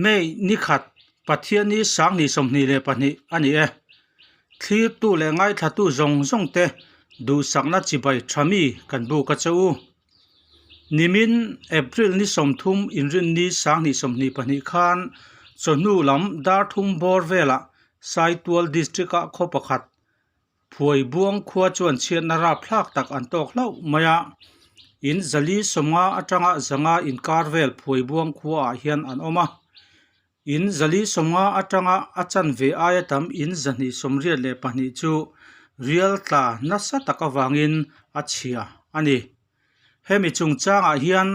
May ni khat Pathianni sanghnih 22 a ni e. Thlirtu leh ngaithlatu zawng zawng te duhsakna chibai tha mi kan buk a che u. Nimin April ni 30 inrinni sanghnih 22 khan chawhnu lam dar thum bawr velah Saitual District-a khaw pakhat Phuaibuang khua chuan chhiatna rapthlak tak an tawk hlauh mai a, in zali 50 atanga 500 inkar vel Phuaibuang khuaah hian an awm a. In zali 50 atanga a chanve aia tam in 282 chu rial tla nasa tak avangin a chhia a ni. Hemi chungchangah hian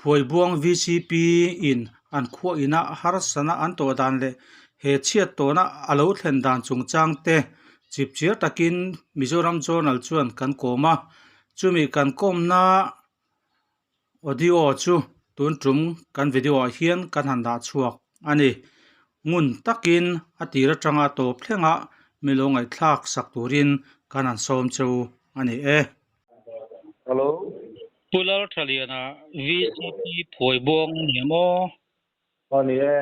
Phuaibuang VCP in an khuah ina harsana an tawh dan leh he chhiat tawhna a lo thlen dan chungchang te chipchiar takin Mizoram Journal chuan kan kawm a, chumi kan kawmna audio chu tun tum kan video ah hian kan han dah chhuak a ni. Ngun takin a tir atanga tawp thlenga milo ngaihthlak sak turin kan han sawm cheu a ni e. Hello. Pu Lalthaliana VCP Phuaibuang a ni maw? A ni e.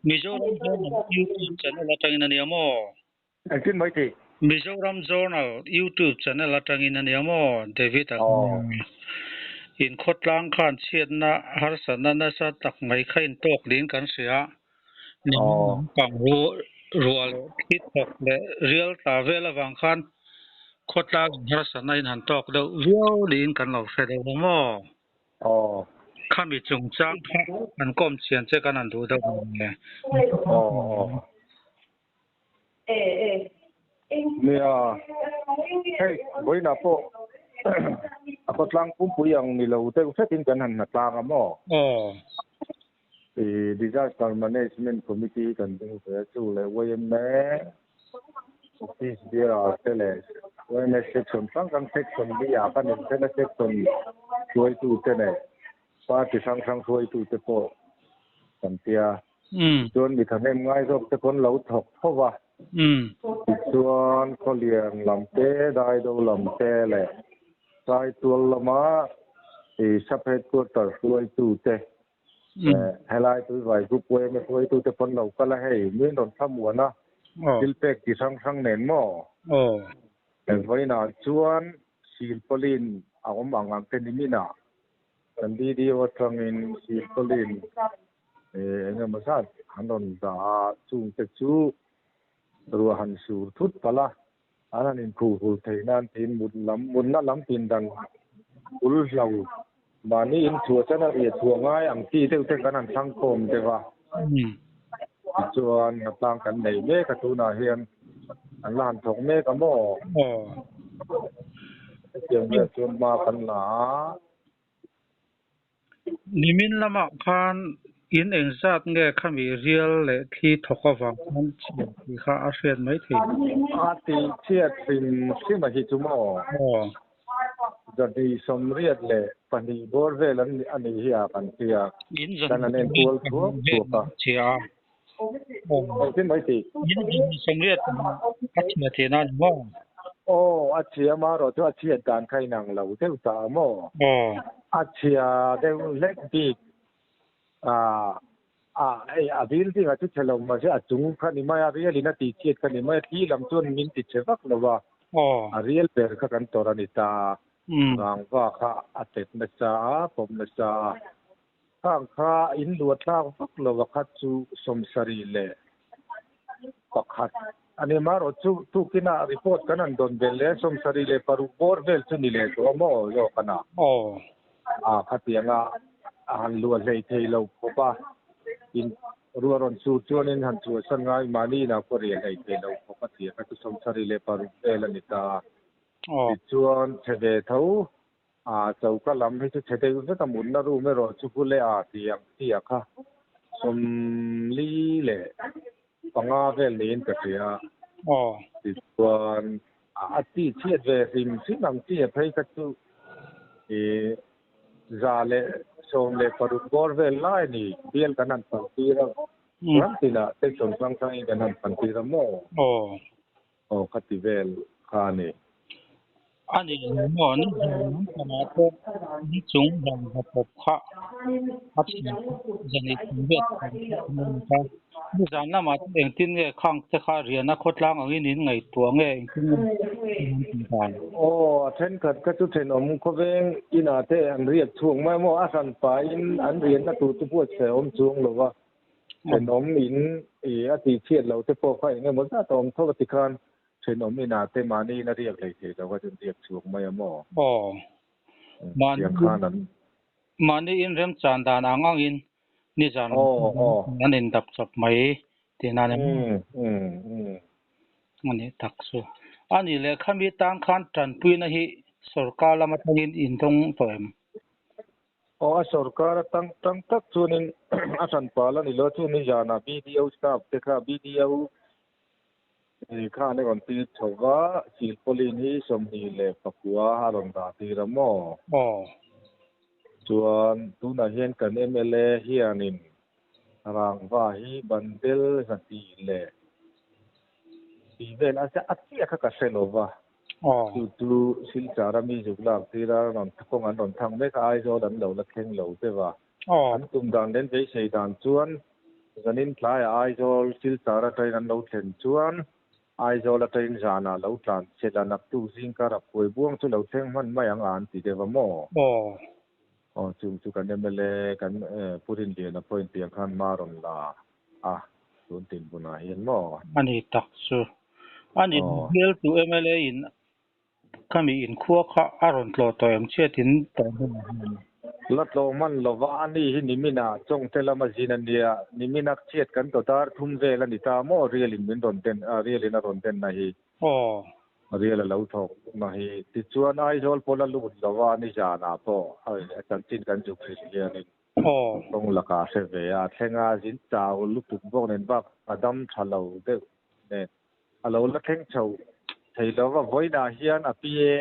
Mizoram Journal YouTube channel atangin a ni maw? Engtin mai ti? Mizoram Journal YouTube channel atangin a ni maw? David a In khawtlang khan chhiatna harsatna nasa tak mai kha intawk niin kan hria. Nimin pang ruah leh thli thawk leh rial tla vel avang khan khawtlang in harsatna in han tawk deuh viau niin kan lo hre deuh a maw? Khami chungchang kha an kawm chian che kan han duh deuh ang nge? Nia, hei vawiinah pawh a khawtlang pumpui ang ni lo deuh hretin kan han hnatlang a maw? I Disaster Management Committee kan ding ve a, chu leh yma Office Bearer te leh yma Section hrang hrang Section B ah kan inthlen a, Section hruaitute leh Party hrang hrang hruaitute pawh kan tia. Chuan mi thahnem ngai zawk te pawn lo thawk tho va. Tichuan Khawlian lam te, Daido lam te leh Saitual lama i Sub Headquarter hruaitute Helai Tuivai Group yma hruaitute pawn lo kal a hei, min rawn thlamuan a, thil pek chi hrang hrang nen maw? Vawiinah chuan Silpauline a awm ang ang te niminah kan BDO atangin Silpauline eng emaw zat an rawn dah a, chungte chu ruah han sur thut palh a, an han inkhuh hul theih nan tiin mut lam mutna lam pindan bul hlo mahni inchhuah chuan a riah chhuah ngai ang chi deuh te kan han thlang khawm deuh a. Tichuan hnatlang kan nei mek a tunah hian an la han thawk mek a maw? Hetiang vel chuan hma kan la a. Nimin lamah khan in engzat nge khami rial leh thli thawk avang khan chhiat tih kha a hriat mai thei. A tih chhiat hrim hrim a hi chu maw? Aw. 282 bawr vel an a nih hi a kan hria. In Kan an en kual thuak thuak a. Chhia a. Aw. Engtin mai tih? In 282 a chhia tihna a ni maw? Aw, a chhia marawh chu a chhiat dan kha inang lo deuh ta a maw? Aw. A chhia deuh hlek bik a, a hei a building a chu chhe lo mahse a chung kha ni mai a, rial in a tih chhiat kha ni mai a, thli lam chuan min ti chhe vak lo a, a rial ber kha kan tawrh a ni ta a, rangva kha a tet nasa a, pawm nasa a, khang kha in luah thlak vak lo a khat chu 71 a ni marawh chu tukinah report kan han dawn vel leh 76 bawr vel chu ni leh tawh a maw zawk a na a khatianga a han luah hlei thei lo khawp a in ruah rawn sur chuanin han chhuahsan ngai mahni inah pawh riah hlei thei lo khawp a tia kha chu 76 vel a ni ta tichuan chhe ve tho A choka lam hi chu chhe deuh vek a mutna room erawh chu hule a tih ang chi a kha 45 vel niin ka hria. Tichuan a chi chhiat ve hrim hrim ang chi a phei kha chu ih 116 bawr vel lai a ni. Bial kan han fan tir a, ram tinah section hrang hrangin kan han fan tir a maw? Aw khati vel kha a ni. A nih lo maw? Ni zan lampangah pawh ni chung rangva pawp kha a chhia kha zan inthum riat thawm kha an awm ta. Ni zan lamah te engtin nge khang te kha riahna khawtlang angin in ngaihtuah nge engtin nge in an tih dan? Aw, a thenkhat kha chu thenawm khawveng inah te an riak chhuak mai maw? A hran pahin an riahna tur chu buatsaih a awm chuang lo va, thenawm in ih a tihchhiat loh te pawh kha eng emaw zat a awm tho a tikhan Thenawm inah te mahni in a riak hlei thei lo a chuan riak chhuak mai a maw? Aw. Mahni Tiang khan an. Mahni in remchan dan ang angin nizan an indap chawp mai tih nan em? A nih tak chu. A nih leh khami tan khan tanpuina hi sorkar lam atangin in dawng tawh em? Aw, a sorkar atang tang tak chuanin a hranpal a ni lo chu nizanah BDO staff te kha BDO Khan a rawn tir chho va, silpauline hi 29 a rawn dah tir a maw? Aw. Chuan tunah hian kan mla hianin rangva hi bandel 200 leh tih vel a a chiah kha ka hre lo va. Aw. Chu chu Silchar a mi zuk lak tir a rawn kawng an rawn thang mek a, Aizawl an lo la thleng lo deuh a. Aw. An tum dan leh beisei dan chuan zanin tlaiah Aizawl Silchar atangin an lo thlen chuan Aizawl atangin zanah lo tlan chhelh a, naktuk zingkar a phuai buang chu lo thleng hman mai ang a an ti deuh a maw? Aw. Aw, chung chu kan mla kan Pu Rinliana pawhin tiang khan hma rawn la a, tun tin hunah hian maw? A ni tak chu. A ni bialtu mla in Khami inkhua kha a rawn tlawh tawh em chhiat in tawh hmunah hian. La tlawh hman lova a ni hi nimina Chawngte lama zin a nia, nimina chhiat kan tawh dar thum vel a ni ta maw rial in min rawn den a, rial in a rawn den na hi. Aw. Rial a lo thawk na hi. Tichuan Aizawl pawh la lut lova nizanah pawh a chanchin kan zuk hrilh hianin. Aw. Kawng lakah a hre ve a, a thleng a zin chau lutuk bawk nen bak a dam tha lo deuh nen. A lo la thleng chho thei lo va, vawiinah hian a PA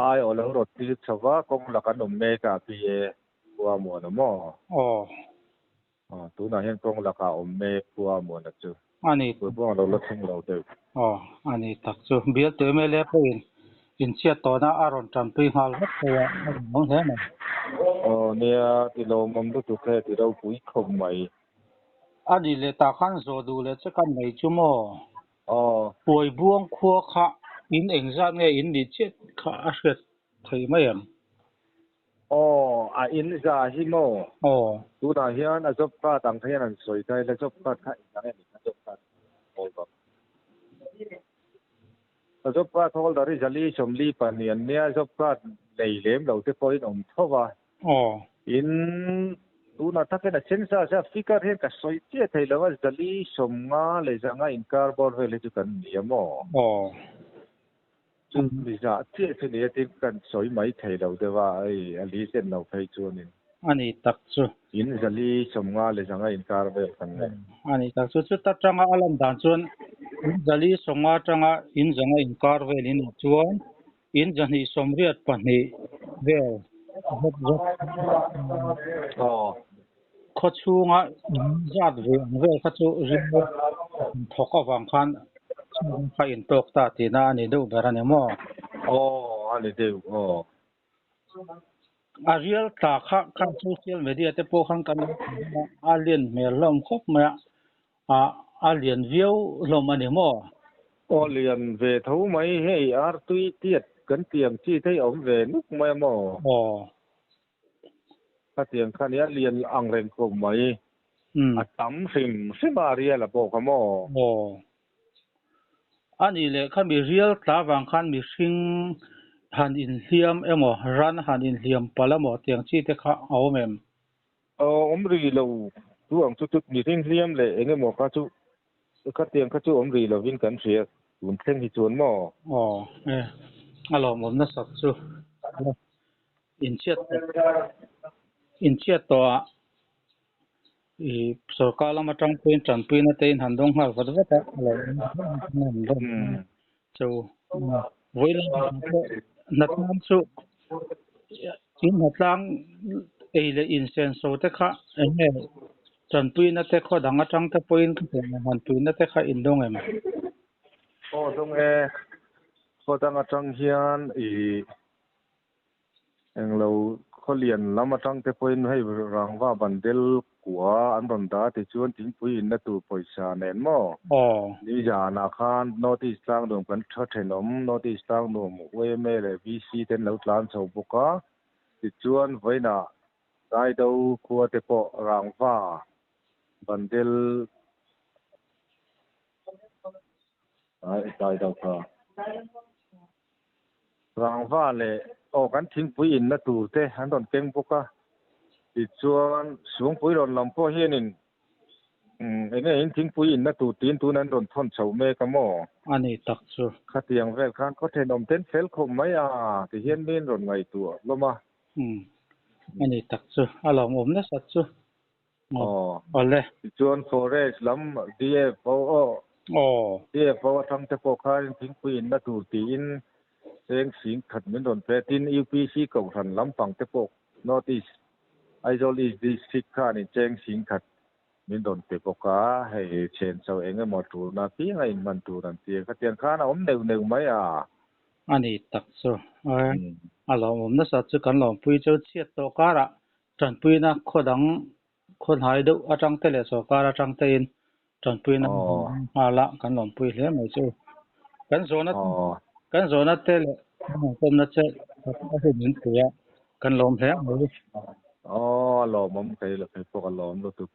ai aw lo rawt tir chho va, kawng lak an awm mek a PA khua muan a maw? Aw. Aw, tunah hian kawng lakah a awm mek khua muan a chu. A ni. Tun pawh a lo la thleng lo deuh. Aw, a ni tak chu. Bialtu mla pawhin inchhiat tawhna a rawn tanpui nghal vek thei a, a lawmawm hle mai. Aw, nia, ti lawmawm lutuk he, ti ropui khawp mai. A nih leh tah khan zawh duh leh che kan nei chu maw? Aw. Puai buang khua kha in engzat nge in nih chiah kha a hriat thei mai em? Aw, a in za hi maw? Aw. Tunah hian a job card ang kha hian an sawi ta ila job card kha engdang nge ni kha job card holder. A job card holder hi 442 an nia, job card nei lem lo te pawhin awm tho va. Aw. In tunah takin a census a figure hian ka sawi chiah thei lo a, 450 inkar bawr vel hi chu kan ni a maw? Aw. Chu mi zah chiah chu ni a tin kan sawi mai thei lo deuh a, hei a li zen lo phei chuanin. A ni tak chu. In 451 inkar vel kan nei. A ni tak chu. Chuta tanga a lan dan chuan in 450 tanga in 100 inkar vel in nih chuan In 282 vel zat zat khaw chhunga in zat ve ang vel kha chu rilru thawk avang khan chhung kha in tawk ta tihna a ni deuh ber a ni maw? Aw, a ni deuh aw. A rial tla kha khan social media te pawh khan kan lo hmu a, a lian hmel hlawm khawp mai a, a lian viau hlawm a ni maw? Aw lian ve tho mai, hei artui tiat kan tiang chi te hi a awm ve nuk mai a maw? Aw. Khatiang kha nia lian ang reng khawp mai, a tam hrim hrim a rial a bawk a maw? Aw. A nih leh kha mi rial tla vang khan mihring han inhliam emaw, ran han inhliam palh emaw tiang chi te kha a awm em? Aw awm rih lo, chu ang chu chu mihring hliam leh eng emaw kha chu khatiang kha chu awm rih lovin kan hria tun thleng hi chuan maw? Aw e, a lawmawm nasat chu inchhiat inchhiat tawh ah I sorkar lam atang pawhin tanpuina te in han dawng nghal vat vat a, a lo awm hlawm chu vawi lam pawh hnatlang chu in hnatlang ei leh insenso te kha eng nge tanpuina te khaw dang atang te pawhin han puina te kha in dawng em? Aw dawng e. Khaw dang atang hian ih englo khaw lian lam atang te pawhin hei rangva bandel kua an rawn dah a tichuan thingpui inna tur pawisa nen maw? Aw. Nizanah khan North East Tlangnuam kan tha thenawm North East Tlangnuam yma leh VC ten lo tlan chho bawk a, tichuan vawiinah Daido khua te pawh rangva bandel Rangva leh aw kan thingpui inna tur te an rawn keng bawk a, tichuan Suangpui rawn lam pawh hianin eng nge in thingpui inna tur tiin tun an rawn thawn chho mek a maw? A ni tak chu. Khatiang vel khan khaw thenawm ten fel khawp mai a tihian min rawn ngaihtuah hlawm a. Umm a ni tak chu, a lawmawm nasat chu. Aw. Awle. Tichuan forest lam DFO aw. Aw. DFO atang te pawh khan thingpui inna tur tiin cheng sing khat min rawn pe. Tin UPC kohhran lampang te pawh North East Aizawl East District khanin cheng sing khat min rawn pe bawk a. Hei chen chho eng emaw tulna apianga inhman tur an ti a. Khatiang khan a awm neuh neuh mai a. A ni tak chu. A lawmawm nasa chu kan lawmpui chu chhiat tawh karah Tanpuina khaw dang khaw hnai deuh atang te leh sawrkar atang tein tanpuina nghal a kan lawmpui hle mai chu. Kan zawhna kan zawhna te leh kan rawn kawmna che a hun min pui a kan lawm hle mai. Aw a lawmawm kei pawh ka lawm lutuk.